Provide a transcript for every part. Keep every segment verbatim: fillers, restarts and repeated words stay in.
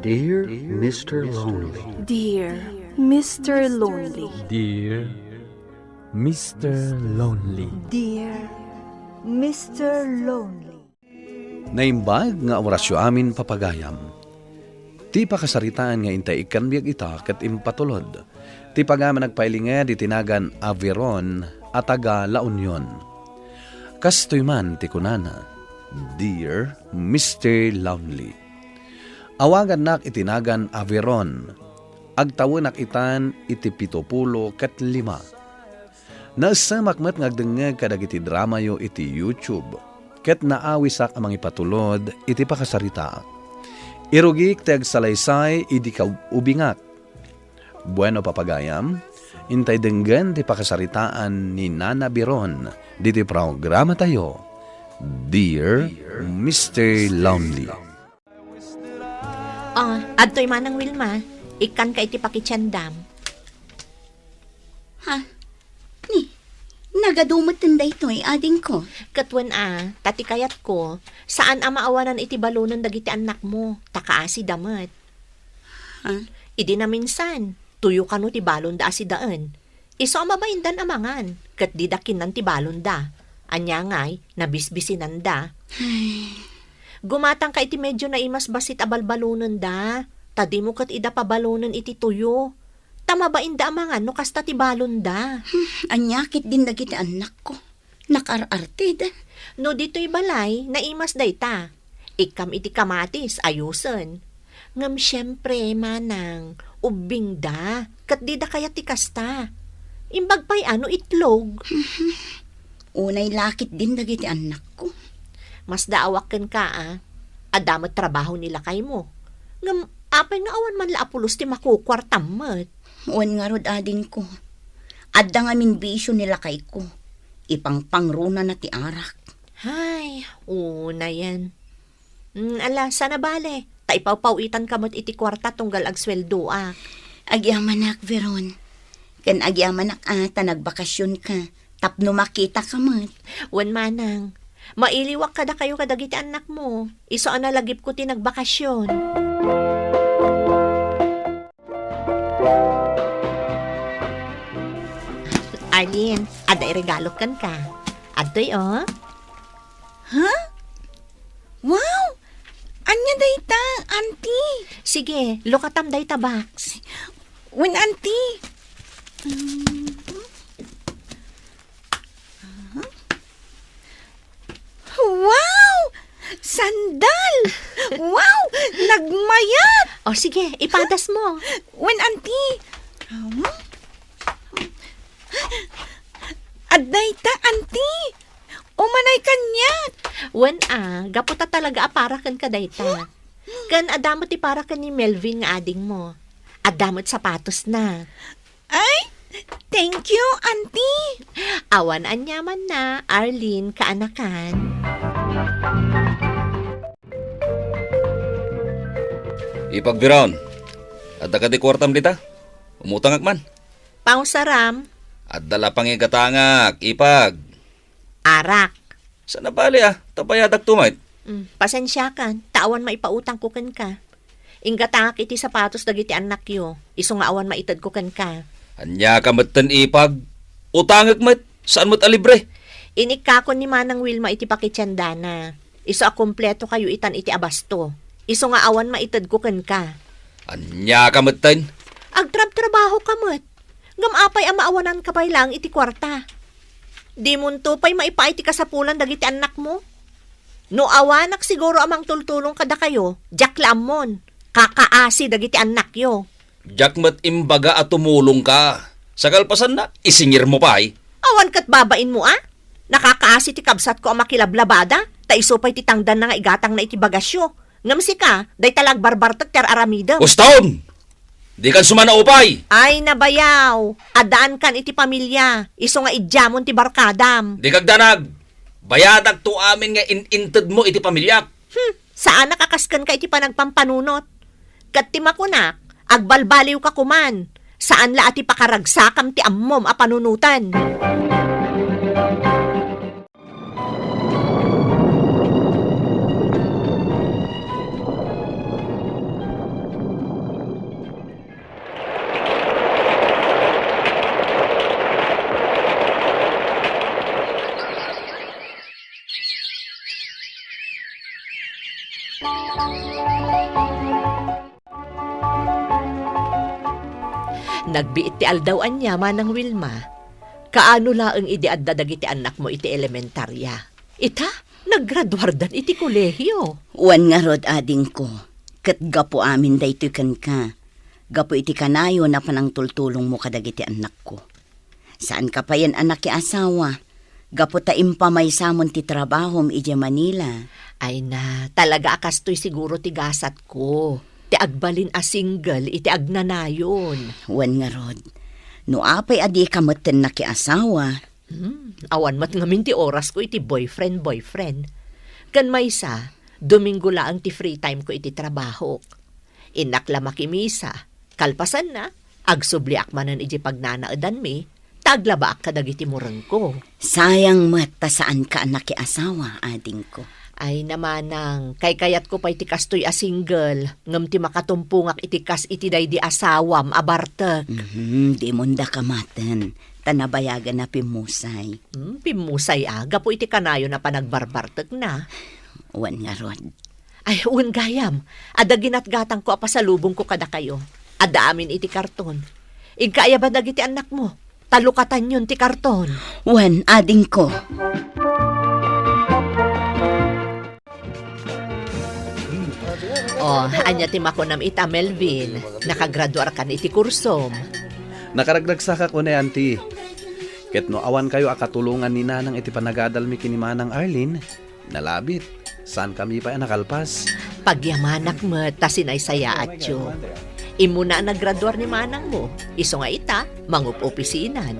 Dear Mister Lonely. Dear Mister Lonely. Dear Mister Lonely. Dear Mister Lonely. Naimbag nga orasyo amin, papagayam. Ti pakasaritaan nga intay ikkan biag ita ket impatulod ti pagayam a nagpailinged iti nagan Averon a taga La Union. Kastoy man ti kunana, "Dear Mister Lonely." Awagannak iti nagan Averon. Agtawenak itan iti pito pulo ket lima. Naessemak met nga agdengngeg kadagiti dramayo iti YouTube, ket naawisak a mangipatulod iti pakasaritaak. Irugik ti agsalaysay idi kaubingak. Bueno, papagayam, intay denggen ti pakasaritaan ni Nana Biron ditoy programatayo, Dear Mister Lonely. Ah, adtoy manang Wilma, ikkanka iti pakitiandam. Ha? Ni, nagadu metten daytoy, adingko. Ket wen a, ta ti kayatko, saan a maawanan iti balonen dagiti annakmo, ta kaasida met. Ha? Idi naminsan, tuyo kano ti balonda a sidaen. Isu a mabaindan a mangan, ket dida kinnan ti balonda. Ania ngay, nabisbisinanda. Ay. Gumatangka iti medio naimasbassit a balbalonenda, ta dimo ket ida pabalonen iti tuyo. Ta mabainda a mangan no kasta ti balonda. Hmm, ania ketdin dagiti annakko? Nakaar-arted. No ditoy balay, naimas dayta. Ikkam iti kamatis, ayusen. Ngem siempre, manang, ubbingda, ket dida kayat ti kasta. Imbag pay a no itlog. Unay la ketdin dagiti annakko. Masdaawak kenka, a. Adda met trabaho ni lakaymo. Ngem apay nga awan man la a pulos ti makukuartam met? Wen ngarud, adingko. Adda ngamin bisio ni lakayko. Ipangpangronana ti arak. Hay, unayen. Mm, ala, sana bale, ta ipawpaw-itanka met iti kuarta tunggal agsueldoak. Agyamanak, Veron. Ken agyamanak a ta nagbakasionka tapno makitaka met. Wen manang, mailiwak kadakayo kadagiti annakmo. Isu a nalagipko ti nagbakasion. Arlene, adda iregalok kenka. Adtoy, oh. Ha? Wow! Ania dayta, Auntie? Sige, lukatam dayta box. Wen, Auntie. Mm. Wow! Sandal! Wow! Nagmayat! O sige, ipadas mo. Wen, Auntie. Um, adda ita, Auntie. Umanay kaniak. Wen a, gapu ta talaga a para kenka dayta. Ken adda met ti para ken ni Melvin nga adingmo. Adda met sapatosna. Ay, thank you, Auntie. Awan aniamanna, Arlene, kaanakan. Ipag Veron, adda kadi kuartam dita? Umutangak man. Pausaram. Adda la pangigatangak, Ipag. Arak. Sana bale a, ta bayadak tumayt. Mm, pasensiakan, ta awan maipautangko kenka. Inggatangak iti sapatos dagiti annakyo, isu nga awan maitedko kenka. Ania ka metten, Ipag? Utangek met, saan met a libre? Inikkakon ni Manang Wilma iti pakitiandana. Isu a kumpleto kayo itan iti abasto. Isu nga awan maitedko kenka. Ania ka metten? Agtrabtrabaho ka met. Ngem apay a maawananka pay laeng iti kuarta? Dimonto pay maipaay ti kasapulan dagiti annakmo? No awanak siguro a mangtultulong kadakayo, diak la ammon. Kakaasi dagiti annakyo. Diak met imbaga a tumulongka. Sakalpasanna, isingirmo pay. Awan ket babainmo a? Nakakaasi ti kabsatko a makilablabada, ta isu pay ti tangdanna nga igatangna iti bagasyo. Ngem sika, dayta la agbarbartek ti ar-aramidem. Uston! Dikan sumanaupay! Ay, nabayaw! Addaankan iti pamilia, isu nga idiamon ti barkadam. Dika agdanag! Bayatakto amin nga in-intedmo iti pamiliak. Hmm, saanak a kas kenka iti panagpampanunot. Ket ti makunak, agbalbaliwka koman. Saan la a ti pakaragsakam ti ammom a panunoten. Nagbiit ti aldaw ania, Manang Wilma. Kaano laeng idi adda dagiti annakmo iti elementarya? Ita, naggraduardan iti kolehio. Wen ngarud, adingko, ket gapu amin daytoy kenka, gapu iti kanayon a panangtultulongmo kadagiti annakko. Saanka payen a nakiasawa, gapu ta impamaysamon ti trabahom idiay Manila. Ay na, talaga a kastoy siguro ti gasatko, ti agbalin a single iti agnanayon. Wen ngarud, no apay a dika metten nakiasawa? Hmm, awan met ngamin ti orasko iti boyfriend, boyfriend. Ken maysa, Domingo laeng ti free time ko iti trabahok. Innak la makimisa. Kalpasanna, agsubliak manen idiay pagnanaedanmi, ta aglabaak kadagiti murengko. Sayang met ta saanka a nakiasawa, adingko. Ay, namanang, kaykayatko pay ti kastoy a single, ngem ti makatumpongak iti kas iti daydi asawam a bartek. Mhm, dimon daka maten, ta nabayagan a pimmusay. Hmm, pimmusay a, gapu iti kanayon a panagbarbartekna. Wen ngarud. Ay, wen gayam, adda ginatgatangko a pasalubongko kadakayo. Adda amin iti karton. Inka ayaban dagiti annakmo, ta lukatanyon ti karton. Wen, adingko. Oh, ania ti makunam ita, Melvin? Nakagraduarkan iti kursom. Nakaragragsakak unay, Auntie. Ket no awankayo a katulongan ni Nanang iti panagadalmi ken ni Manang Arlene, nalabit, saankami pay a nakalpas. Pagyamanak met ta sinaysayaatyo. Immuna a naggraduar ni manangmo, isu nga ita, mangup-opisinan.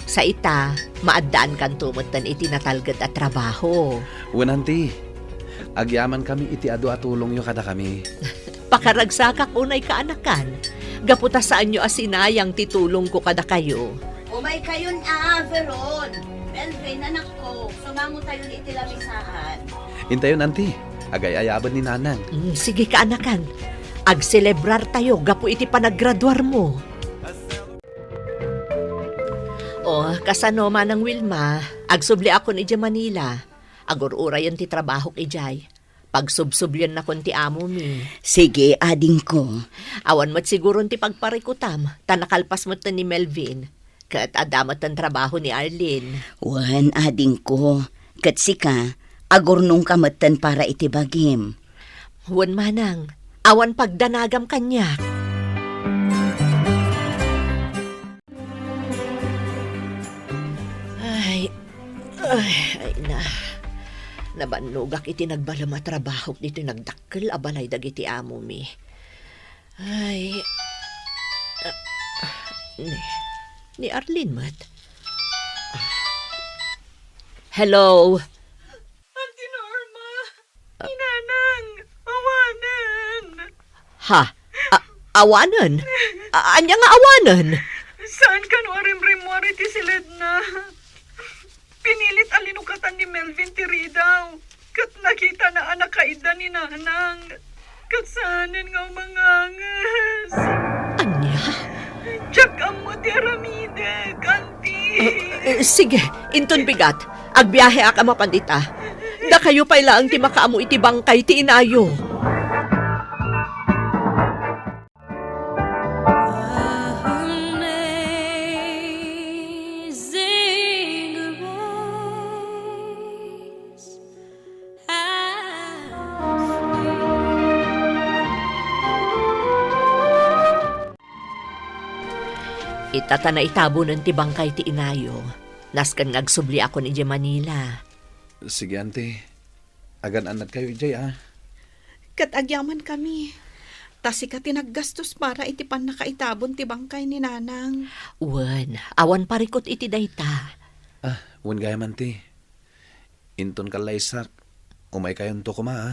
Sa ita, maaddaankanto metten iti natalged a trabaho. Wen, Auntie, agyamankami iti adu a tulongyo kadakami. Pakaragsakak unay, kaanakan, gapu ta saanyo a sinayang ti tulongko kadakayo. Umaykayon a, Veron. Melvin, anakko, sumangotayon iti lamisaan. Intayon, Auntie. Agay-ayaben ni Nanang. Mm, sige, kaanakan. Agselebrartayo gapu iti panaggraduarmo. Oh, kasano, Manang Wilma? Agsubliakon idiay Manila. Agur-urayen ti trabahok idiay. Pagsubsubliennakon ti amomi. Sige, adingko. Awan met siguron ti pagparikutam, ta nakalpas metten ni Melvin. Ket adda metten trabaho ni Arlene. Wen, adingko. Ket sika, agurnongka metten para iti bagim. Wen manang, awan pagdanagam kaniak. Ay, ay, ay na. Nabannogak iti nagbalem a trabahok ditoy nagdakkel a balay dagiti amomi. Ay. Ah, ni, ni Arlene met. Ah. Hello? Auntie Norma, ah, ni Nanang, awanen. Ha? A-, awanen? A-, ania nga awanen? Saan kano a rimrimmuar iti siledna? Pinilit a linukatan ni Melvin ti ridaw, ket nakitana a nakaidda ni Nanang, ket saanen nga umanganges. Ania? Diak ammo ti aramidek, Auntie. Eh, eh, sige, inton bigat, agbiaheak a mapan ita. Dakayo pay laeng ti makaammo iti bangkay ti inayo. Amazing grace, how sweet. Ita ta naitabonen ti bangkay ti inayo, nasken nga agsubliakon idiay Manila. Sige, Auntie. Agan-annadkayo idiay, a. Ket agyamankami. Ta sika ti naggastos para iti pannakaitabon ti bangkay ni Nanang. Wen, awan parikut iti dayta. Ah, wen gayam, Auntie. Inton kallaysak, umaykayonto koma, a.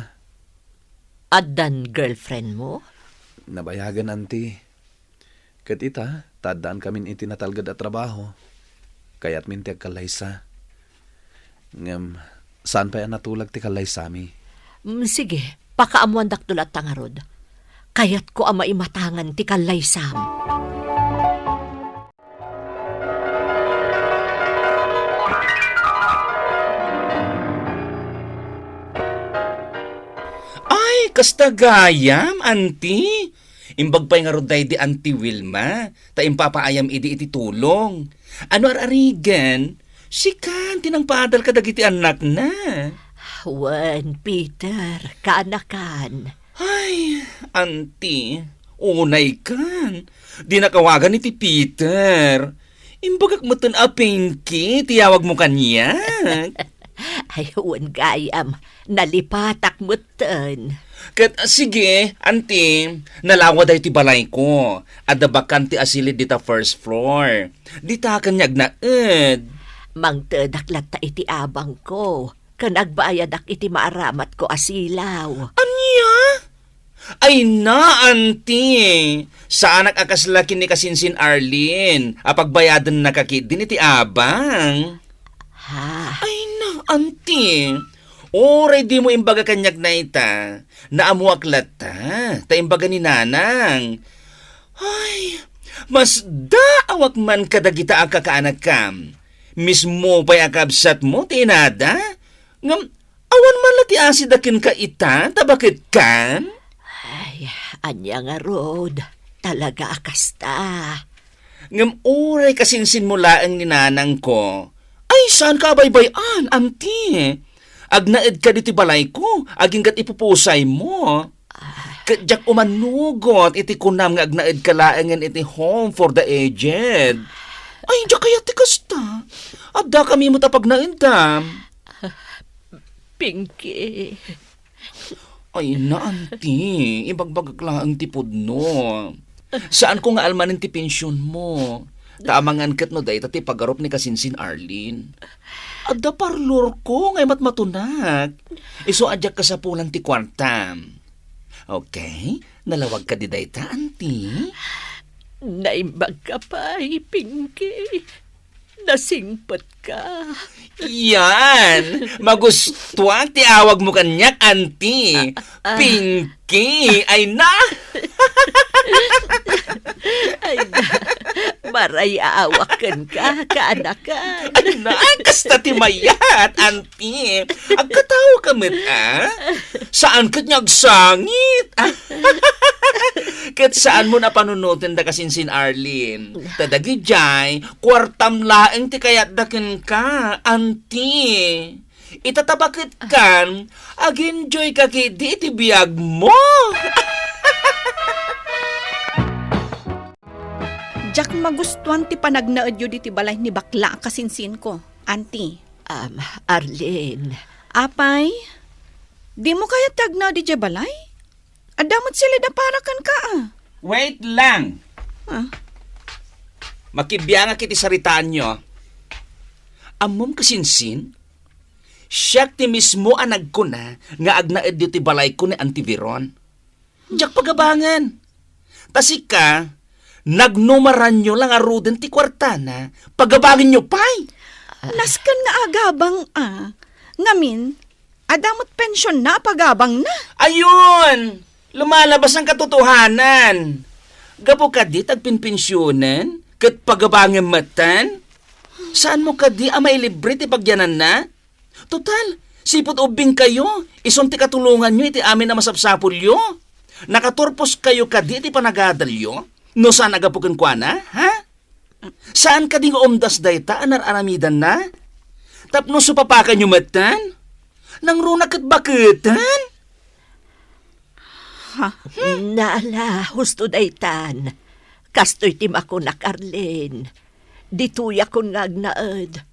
Addan girlfriendmo? Nabayagen, Auntie. Ket ita, ta addaankamin iti natalged a trabaho, kayatmin ti agkallaysa. Ngem, saan pay a natulag ti kallaysami. Mm, sige, pakaammoandakto latta ngarud. Kayatko a maimatangan ti kallaysam. Ay, kasta gayam, Auntie. Imbag pay ngarud daydi Auntie Wilma, ta impapaayam idi iti tulong. Ano ar-arigan? Sikan ti nangpaadal kadagiti annakna. Wen, Peter, kaanakan. Ay, Auntie, unay kan. Di nakawagan iti Peter. Imbagak metten a Pinky ti yawagmo kaniak. Ay, wen gayam, nalipatak metten. Ket, ah, sige, Auntie, nalawa daytoy balayko. Adda bakante a silid dita first floor. Dita kaniak agnaed. Mangtedak latta iti abangko, ken agbayadak iti maaramatko a silaw. Ania? Ay na, Auntie! Saanak a kasla ken ni kasinsin Arlene a pagbayadennaka ketdin iti abang. Ha? Ay na, Auntie! Uray dimo imbaga kaniak dayta, naammoak latta, ta imbaga ni Nanang. Ay, masdaawak man kadagita a kakaanakam. Mismo pay a kabsatmo ti inada? Ngem, awan man la ti asida kenka ita, ta baketkan? Ay, ania ngarud? Talaga a kasta. Ngem uray kasinsinmo laeng ni nanangko, ay, saanka a baybay-an, Auntie. Agnaedka ditoy balayko, agingga't ipupusaymo. Ket diak umanugot iti kunam nga agnaedka laengen iti Home for the Aged. Ay, diak kayat ti kasta. Addakami met a pagnaedam. Pinky. Ay na, Auntie, ibagbagak laeng ti pudno. Saanko nga almanen ti pensionmo. Ta amangan ket no dayta ti pagarup ni kasinsin Arlene. Adda parlorko nga imatmatunak. Isu a diak kasapulan ti kuartam. Okay? Nalawagka di dayta, Auntie? Naimbagka pay, Pinky. Nasingpetka. Yan! Magustuak ti awagmo kaniak, Auntie. Ah, ah. Pinky! Ay na! Ay na. Maray-aawak kenka, kaanakan. Ay na, kasta ti mayat, Auntie. Agkataoka met, a? Saan ket nga agsangit? Ket saanmo a panunoten da kasinsin Arlene. Ta dagidiay, kuartam laeng ti kayatda kenka, Auntie. Ita ta baketkan, ag-enjoyka ketdi iti biagmo. Diak magustuan ti panagnaedyo ditoy balay ni bakla a kasinsinko, Auntie. Um, Arlene. Apay, dimo kayat ti agnaed idiay balay? Adda met silid a para kenka, a. Wait lang! Ah? Makibiangak iti saritaanyo. Ammom kasinsin? Siak ti mismo a nagkuna nga agnaedyo ti balayko ni Auntie Veron. Diak pagabangen. Ta sika, nagnumaranyo la ngaruden ti kuartana, pagabangenyo pay. Nasken nga agabang a, ngamin, adda met pensionna a pagabangna. Ayun! Lumalabas ang katotohanan. Gapu kadi ti agpenpensionen, ket pagabangem metten? Saanmo kadi a mailibre ti pagyananna? Total, sipud ubbingkayo, isun ti katulonganyo iti amin a masapsapulyo. Nakaturposkayo kadi iti panagadalyo, no saan a gapu kenkuana, ha? Saan kadi nga umdas dayta a nar-aramidanna? Tapno supapakanyo metten? Nangruna ket baketen? Ha? Nala, husto daytan. Kastoy ti makunak, Arlene. Ditoyakon nga agnaed.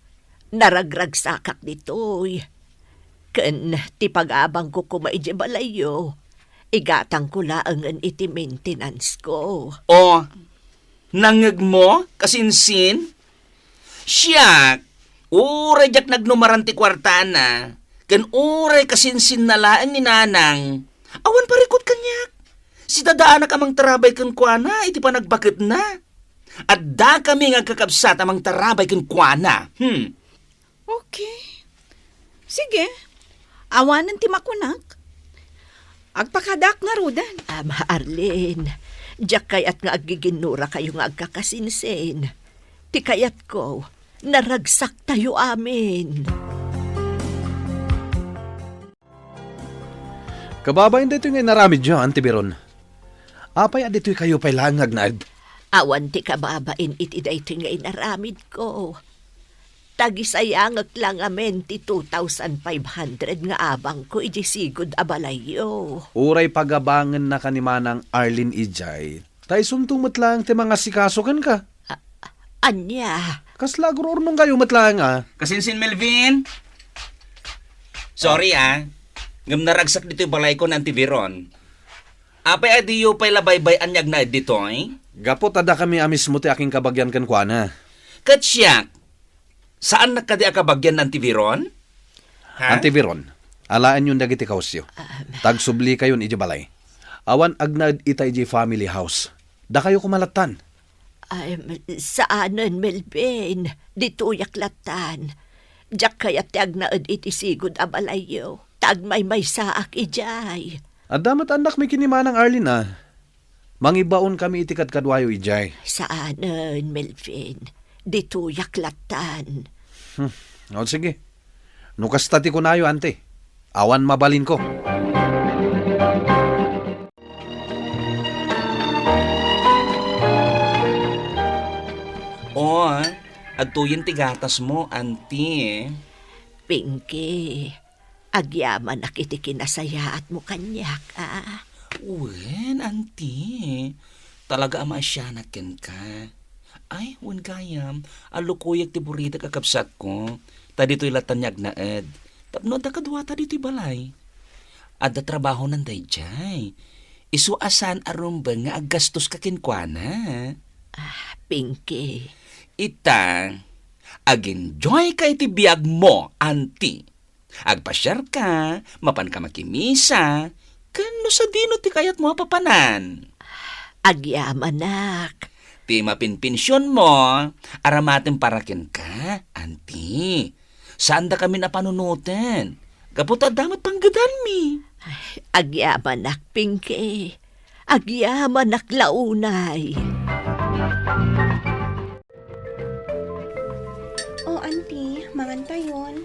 Naragragsakak ditoy. Ken ti pagabangko koma idiay balayyo, igatangko laengen iti maintenance ko. O, nangngegmo, kasinsin? Siak, uray diak nagnumaran ti kuartana, ken uray kasinsinna laeng ni Nanang, awan parikut kaniak. Sidadaanak a mangtarabay kenkuana iti panagbaketna. Addakami nga agkakabsat a mangtarabay kenkuana. Hmm. Okay. Sige. Awanen ti makunak. Agpakadaak ngaruden. Ama Arlene, diak kayat nga aggiginnurakayo nga agkakasinsin. Ti kayatko, naragsaktayo amin. Kababain daytoy nga inaramidyo, Auntie Veron. Apay a ditoy kayo pay laeng nga agnaed? Awan ti kababain iti daytoy nga inaramidko. Tagisayangek la ngamin ti two thousand five hundred nga abangko iti sigud a balayyo. Uray pagabangennaka ni Manang Arlene idiay, ta isunto met laeng ti mangasikaso kenka. A-, ania? Kasla agurnong kayo met laeng, a. Kasinsin, Melvin? Sorry, a. Ngem naragsak ditoy balayko ni Auntie Veron. Apay a diyo pay la baybay-an nga agnaed ditoy? Gapu ta dakami a mismo ti akinkabagian kenkuana. Ket siak, saannak kadi a kabagian ni Auntie Veron? Ha? Auntie Veron, alaenyon dagiti kawesyo. Um. Ta agsublikayon idiay balay. Awan agnaed ita idiay family house. Dakayo koma lattan. Ay, saanen, Melvin. Ditoyak lattan. Diak kayat ti agnaed iti sigud a balayyo. Ta agmaymaysaak idiay. Adda met annakmi ken ni Manang Arlene, a. Mangibaonkami iti kadkaduayo idiay. Saanen, Melvin. Ditoyak lattan. Hmm. O, sige. No kasta ti kunayo, Auntie, awan mabalinko. O, adtoyen ti gatasmo, Auntie. Pinky, agyamanak iti kinasayaatmo kaniak, a. Wen, Auntie. Talaga a maasianak kenka. Ay, wen gayam, allukoyek ti buritek a kabsatko, ta ditoy lattan nga agnaed. Tapno adda kaduata ditoy balay. Adda trabahona daydiay. Isu a saan a rumbeng nga aggastoska kenkuana. Ah, Pinky. Ita, ag-enjoyka iti biagmo, Auntie. Agpasiarka, mapanka makimisa, ken no sadino ti kayatmo a papanan. Agyamanak. Ti mapinpensionmo, aramaten para kenka, Auntie. Saandakamin a panunoten. Gapu ta adda met panggedanmi. Ay, agyamanak, Pinky. Agyamanak la unay. O, Auntie, mangantayon.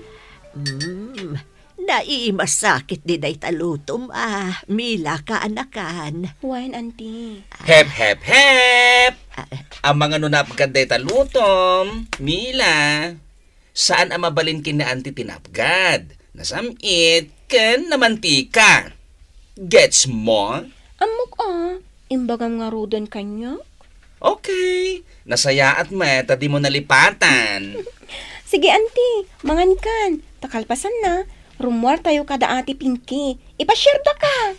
Mm, naimasakit di dayta lutom, a, Mila, kaanakan. Wen, Auntie. Hep, hep, hep! Ah. Amangan no napgad dayta lutom, Mila. Saan a mabalin ken ni Auntie ti napgad, nasam-it, ken namantika. Gets mo? Ammok a, imbagam ngaruden kaniak. Okay, nasayaat met ta dimo nalipatan. Sige, Auntie, mangankan. Ta kalpasanna, rummuartayo kada Ate Pinky. Ipasiardaka.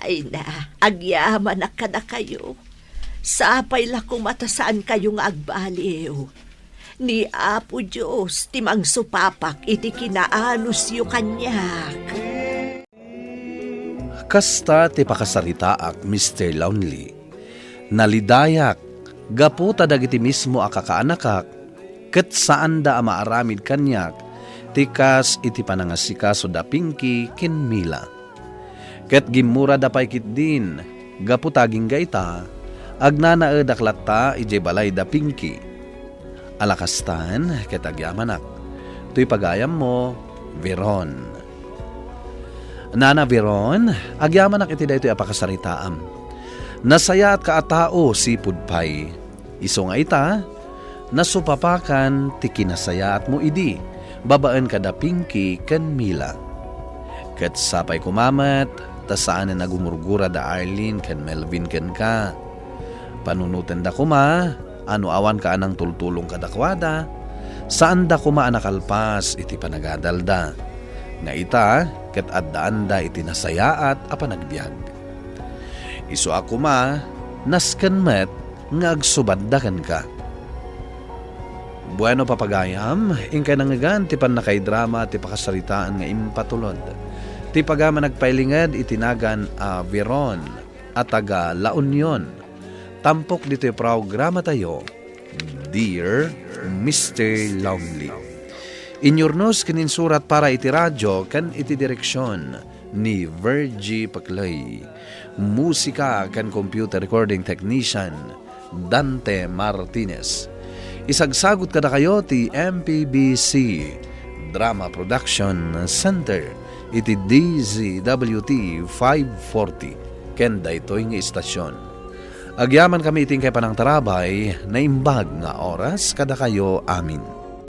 Ay na, agyamanak kadakayo. Sapay la koma ta saankayo nga agbaliw. Ni Apo Dios ti mangsupapak iti kinaanusyo kaniak. Kasta ti pakasaritaak, Mister Lonely. Nalidayak gapu ta dagiti mismo a kakaanakak ket saanda a maaramid kaniak ti kas iti panangasikaso da Pinky ken Mila. Ket gimmurada pay ketdin, gapu ta agingga ita, agnanaedak latta idiay balay da Pinky. Alakastan ket agyamanak. Toy pagayammo, Veron. Nana Veron, agyamanak iti daytoy a pakasaritaam. Nasayaatka a tao, sipud pay. Isu nga ita, nasupapakan ti kinasayaatmo idi babaen kada Pinky ken Mila. Ket sapay koma met ta saanen a gumurgura da Arlene ken Melvin kenka. Panunotenda koma a no awanka a nangtultulong kadakuada, saanda koma a nakalpas iti panagadalda. Nga ita, ket addaanda iti nasayaat a panagbiag. Isu a koma, nasken met nga agsubadda kenka. Bueno, papagayam, inkay nangngegan ti pannakaidrama ti pakasaritaan nga impatulod. Ti pagayam a nagpailinged iti nagan a Veron a taga La Union. Tampok ditoy programatayo, Dear Mister Lonely. Inyurnos ken insurat para iti radyo ken iti direksion ni Virgie Paclay. Musika ken computer recording technician, Dante Martinez. Isagsagot kadakayo ti M P B C, Drama Production Center iti D Z W T five forty ken daytoy nga istasyon. Agyamankami iti inkay panangtarabay, naimbag nga oras kadakayo amin.